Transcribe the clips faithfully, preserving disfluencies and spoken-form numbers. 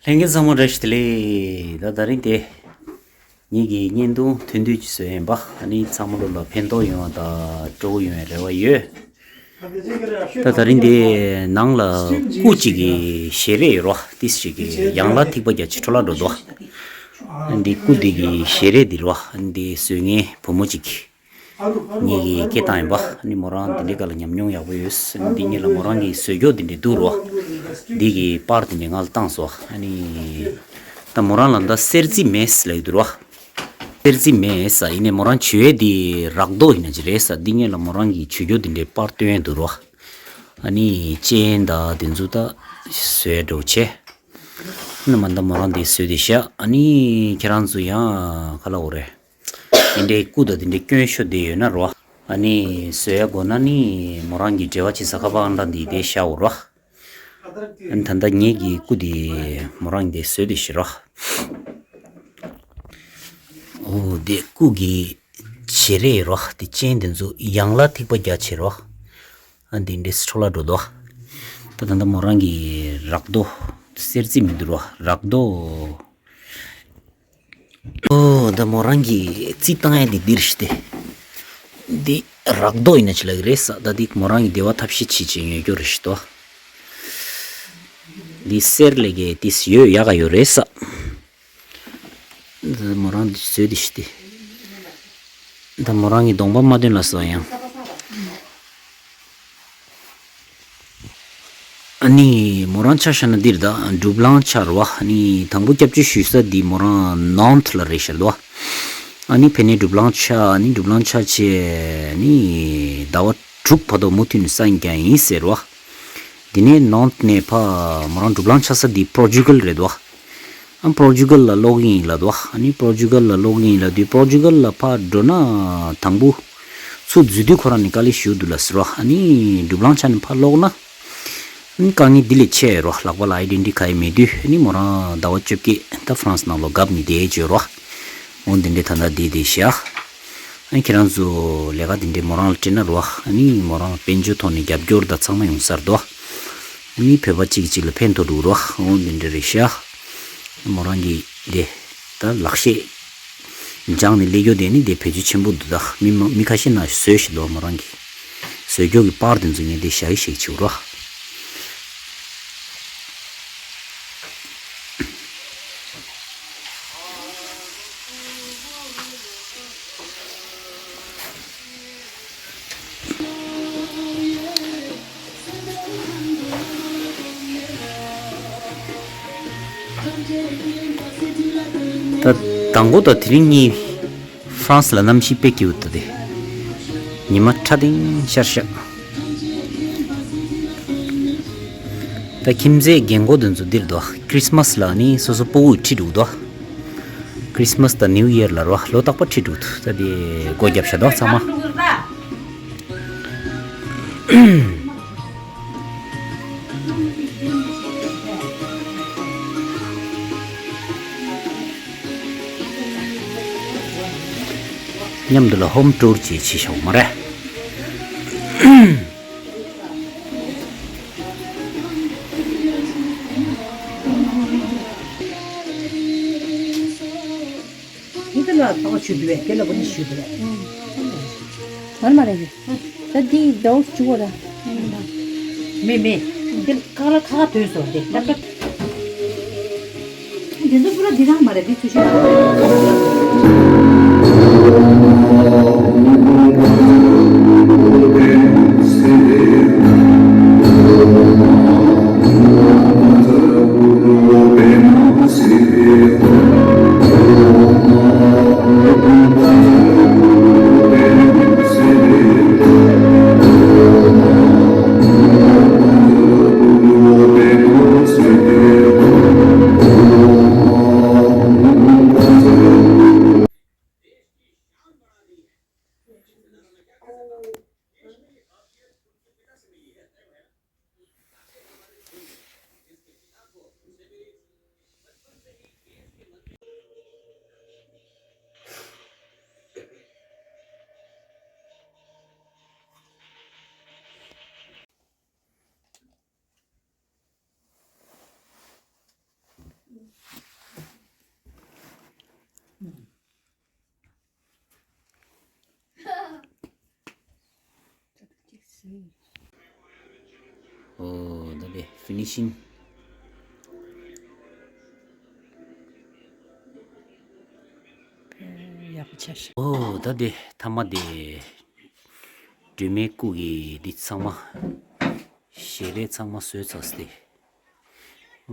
ལྷན་རྒྱས་ཚང་མ་བཀྲ་ཤིས་བདེ་ལེགས། ད་ད་རིང་དེ་ངེད་ཀྱི་བརྙན་ཐུང་ཐུང་ཐུང་ཅིག་བཟོས་ཡིན་པ། ཨ་ནི་ཚང་མ་ལོ་ལ་ཕན་ཐོགས་ཡོང་བ་དང་སྤྲོ་པོ་ཡོང་བའི་རེ་བ་ཡོད། ད་ད་རིང་དེ་ནང་ལ་སྐུ་གཅིག་གི་ཞལ་རས་ཡོད་རོ། ཏིས་ཞིག་གི་ཡང་ལ་ཐིགས་པ་རྒྱ་ཆེ་འཕྲོ་བརླག་འགྲོ་འདུག་འདི་སྐུ་འདི་གི་ཞལ་རས་འདི་རོ། འདི་བཟོས་མཁན་བུ་མོ་གཅིག་གིས་ངེད་ཀྱིས་སྐད་བཏང་ཡིན་པ། ཨ་ནི་མོ་རང་འདི་འདྲའི་སྐབས་ལ་ཉམས་མྱོང་ཡག་པོ་ཡོད། ཨ་ནི་འདི་ངེད་ལ་མོ་རང་གིས་བཟོས་རྒྱུ་འདི་འདྲའི་འདུག་རོ། འདི་གི་པར་འདི་འདྲའི་ང་ལ་བཏང་སོང་། ཨ་ནི་ད་མོ་རང་ལ་ད་གསེར་རྩི་མེད་ལབ་ཀྱི་འདུག་རོ། གསེར་རྩི་མེད་ས་ཡིན་ནའི་མོ་རང་བྱོས་འདི་རག་རྡོ་ཡིན་ན་ཅི་རེད་ས། འདི་ངེད་ལ་མོ་རང་གིས་བྱོས་རྒྱུ་འདི་འདྲའི་པར་སྟོན་ཡས་འདུག་རོ། ཨ་ནི་སྤྱན་དང་འདི་ཚོ་ད་བཟོས་འགྲོ་བྱས། ཨ་ནི་མ་ད་མོ་རང་འདི་བཟོས་ཏེ་བཞག་ཨ་ནི་ཁྱེད་རང་ཚོ་ཡང་ག་ལ་འོ་རེད། དེ་འདྲའི་སྐུ་དང་དེ་འདྲའི་སྐྱོན་ཤོར་བསྡད་ཡོད་ན་རོ། ཨ་ནི་བཟོ་ཡ་དགོས་ན་ནི་མོ་རང་གི་འབྲེལ་བ་བྱེད་ས་ཁ་པར་ཨང་གྲངས་འདི་དེ་བཞག་འོ་རོ། ཨ་ནི་ད་ལྟ་ངེད་ཀྱི་སྐུ་དེ་མོ་རང་གིས་དེ་བཟོས་ཏེ་བཞག་རོ། འོ་དེ་སྐུ་གི་བྱེད་རེས་རོ། དེ་སྤྱན་དེ་ཚོ་ཡང་ལ་ཐིགས་པ་རྒྱ་ཆེ་རོ། ཨ་འདི་འདྲའི་འཕྲོ་བརླག་འགྲོ་འདུག་ད་ད་ལྟ་མོ་རང་གི་རག་རྡོ་གསེར་རྩི་མི་འདུག་རོ། རག་རྡོ། ཨོ་ད་མོ་རང་གི་རྩི་བཏང་ཡ་འདི་འདིར་ཤི་སྟེ། འདི་རག་རྡོ་ཡིན་ན་ཅི་ལ་གི་རེད་ས། ད་འདི་མོ་རང་གི་བདེ་བ་ཐབས་ཤེས་བྱེད་ཅིག་ཉོ་རྒྱུ་རེད་ཤི་ཏོ། འདི་གསེར་ལས་ཀའི་ཏིས་ཡོད་ཡག་ག་ཡོད་རེད་ས། འདི་མོ་རང་འདི་བཟོས་འདི་ཤི་སྟེ། ད་མོ་རང་གི་གདོང་པ་མ་སྟོན་ལ་སོ་ཡང་། ཨ་ནི་མོ་རང་ཆ་བཞག་ན་འདིར་ད་གྲུབ་ལང་ཆ་རེད་བ། ཨ་ནི་དང་པོ་སྐྱབས་བཅོལ་ཞུ་ས་འདི་མོ་རང་ནཱནྟ་ལ་རེད་ཤག་ལོ། ཨ་ནི་ཕ་ནས་གྲུབ་ལང་ཆ། ཨ་ནི་གྲུབ་ལང་ཆ་བྱས་ཨ་ནི་ཟླ་བ་དྲུག་བར་དུ་མུ་མཐུད་ནས་ས་ཡིན་ཀྱང་ཡིན་ཟེར་བ། འདི་ནས་ནཱནྟ་ནས་ཕ་མོ་རང་གྲུབ་ལང་ཆ་ས་འདི་པོར་ཅུ་གལ་རེད་བ། ཨ་པོར་ཅུ་གལ་ལ་ལོག་གི་ཡིན་ལབ་འདུག་ཨ་ནི་པོར་ཅུ་གལ་ལ་ལོག་གི་ཡིན་ལབ་དུས་པོར་ཅུ་གལ་ལ་ཕར་འགྲོ་ན་དང་པོ་ཚུར་འཛུལ་དུས་ཁོ་རང་ནས་དཀའ་ལས་ཞུ་འདུག་ལ་ཟེར་བ། ཨ་ནི་གྲུབ་ལང་ཆ་ནས་ཕར་ལོག་ན་ཨ་ནི་དཀའ་ངལ་འདི་ལས་ཆེ་རོ། ལག་པ་ལ་ཨའི་ཌེན་ཊི་ཊི་ག་ཡེ་མེད་དུས། ཨ་ནི་མོ་རང་ཟླ་བ་བཅོ་བརྒྱད་ད་ཧྥ་རན་སི་ནང་ལོགས་བརྒྱབ་ནས་བསྡད་བྱོས་རོ། འོ་འདི་འདྲའི་ད་ལྟ་བསྡད་བསྡད་ཤག་ཨ་ནི་ཁྱེད་རང་ཚོ་ལས་ཀ་དེ་འདྲའི་མོ་རང་ལ་སྤྲད་ན་རོ། ཨ་ནི་མོ་རང་དཔལ་འབྱོར་ཐོག་ནས་རྒྱབ་སྐྱོར་དང་ཚང་མ་ཡོང་ས་རེད་དོ། ཨ་ནི་བོད་པ་གཅིག་གིས་གཅིག་ལ་ཕན་ཐོགས་འདུག་རོ། འོ་འདི་འདྲ་རེད་ཤག་མོ་རང་གིས་དེ་ད་ལག་ཤེས་སྦྱངས་ནས་ལས་རྒྱུ་དེ་ནི་དེ་བེད་སྤྱོད་ཆེན་པོ་འདུག་ད་མི་མ་མི་ཁ་ཤས་ན་བཟོས་ཤིག་འདུག་མོ་རང་གིས་བཟོས་རྒྱུ་གི་པར་དེ་ཚོ་ངས་དེ་བཞག་ཡི་ཞིག་བྱེད་རོ། ད་དང་པོ་དང་དེ་རིང་གཉིས་ཧྥ་རན་སི་ལ་གནམ་གཤིས་དཔེ་སྐྱིད་པོ་འདུག་སྟེ། ཉི་མ་ཁྲ་ཐིང་ཤར་ཤག་ད་ཁྱིམ་མཚེས་རྒན་གོག་དེ་ཚོ་འདིར་འདུག་ཁྲི་སི་མ་སི་ལ་ནི་སོ་སོ་སྤུ་གུ་ཁྲིད་འགྲོ་གི་འདུག་ཁྲི་སི་མ་སི་དང་ནིའུ་ཡར་ལ་རོ། ལོ་རྟག་པར་ཁྲིད་འགྲོ་གི་འདུག་ད་དེ་སྒོ་བརྒྱབ་བཞག་འདུག་ཚང་མ། མཉམ་དུ་ལ་ཧོམ་ཊུར་ཅིག་བྱེད་ཤོག་མ་རེད། ཡིན་ད་ལ་ཐོག་ཆུ་དུ་བས་དེ་ལ་བུ་ནི་ཞུ་དུ་བས། མར་མ་རེད། ད་འདི་ཟླ་བ་བཅུ་པ་ར། མེ་མེ། འདི་ཁ་ལ་ཁ་ཁ་དོན་སོ་དེ་ད་ལྟ། འདི་ཚོ་པུ་ར་འདི་རང་མ་རེད་འདི་ཚོ་ཤི། ཨོ་ད་དེ་ཕི་ནི་ཤིང་ཡག་པོ་ཆགས་ཤག་ཨོ་ད་དེ་ཐ་མ་དེ་སྒྲོལ་མའི་སྐུ་གི་འདི་ཚང་མ་ཞལ་རས་ཚང་མ་བཟོས་ཚར་སྟེ།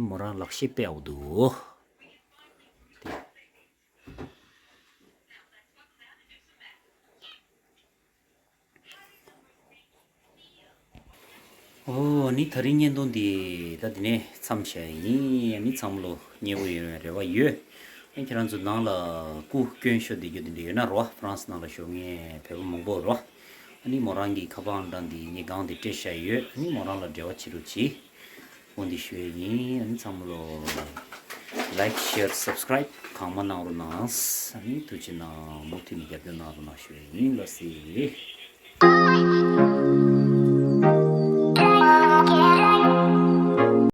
མོ་རང་ལག་ཤེས་དཔེ་ཡག་པོ་འདུག་ཨོ་ནི་ད་རིང་བརྙན་ཐུང་འདི་ད་འདི་ནས་མཚམས་བཞག་ཡིན། ཨ་ནི་ཚང་མ་ལོ་མཉེས་པོ་ཡོང་བའི་རེ་བ་ཡོད། ཨ་ཁྱེད་རང་ཚོ་ནང་ལ་སྐུ་སྐྱོན་ཤོར་བསྡད་རྒྱུ་དེ་འདྲ་ཡོད་ན་རོ། ཧྥ་རན་སི་ནང་ལ་བཞུགས་མཁན་བོད་པ་མང་པོ་རོ། ཨ་ནི་མོ་རང་གི་ཁ་པར་ཨང་གྲངས་འདི་ངས་སྒང་དེ་སྤྲད་བཞག་ཡོད། ཨ་ནི་མོ་རང་ལ་འབྲེལ་བ་བྱེད་རོགས་གྱིས། འོ་འདི་ཞུ་ཡས་ཡིན། ཨ་ནི་ཚང་མ་ལོ་like, share, subscribe གང་མ་གནང་རོགས་གནང་། ཨ་ནི་ཐུགས་རྗེ་གནང་། མུ་མཐུད་ནས་རྒྱབ་སྐྱོར་གནང་རོགས་གནང་ཞུ་ཡས་ཡིན། ལགས་སེ།